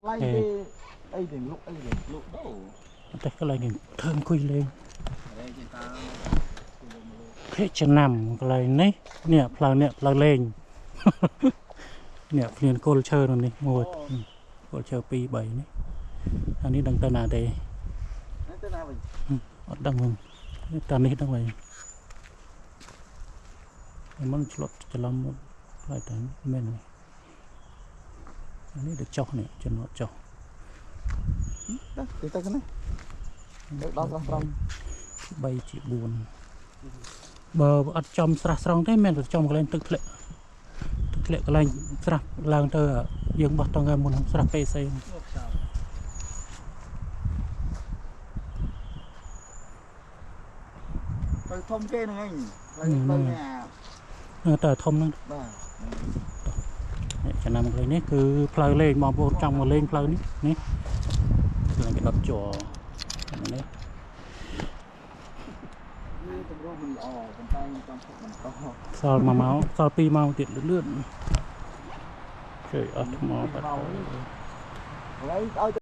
ឡៃគេអីទេលុកអីទេលុកដូ តែកន្លែងនេះធ្វើអង្គុយលេង គេតា ភេចំណាំកន្លែងនេះនេះផ្លូវនេះផ្លូវលេង នេះភ្លៀនគល់ឈើនៅនេះមួយគល់ឈើ2 3នេះអានេះដឹងទៅណាទេ ទៅណាវិញ អត់ដឹងហ្នឹងតានេះដឹងវិញមិនឆ្លប់ច្រឡំផ្លូវតែមែនទេអានេះទៅចុះនេះចំណត់ចុះ ទៅទៅទៅនេះទៅដល់ស្រស់ត្រង់ 3ជា4បើអត់ចំស្រះស្រង់ទេមែនតែចំកន្លែងទឹកធ្លាក់ទឹកធ្លាក់កន្លែងស្រះឡើងទៅយើងបោះតង់កាមុនស្រះ PC ទៅធំគេហ្នឹងឯងផ្លូវផ្លូវនេះអា នឹងតែធំហ្នឹង បាទ នេះចំណាំកន្លែងនេះគឺផ្លូវលេងបងប្អូនចង់មកលេងផ្លូវនេះនេះកន្លែងគេដុតជ័រនេះ វាទម្រង់មិនល្អប៉ុន្តែខ្ញុំចង់ផឹកបន្ត សល់1ម៉ោងសល់2ម៉ោងទៀតលឿនៗជួយអស់ថ្មបាត់ហើយ ឥឡូវឲ្យ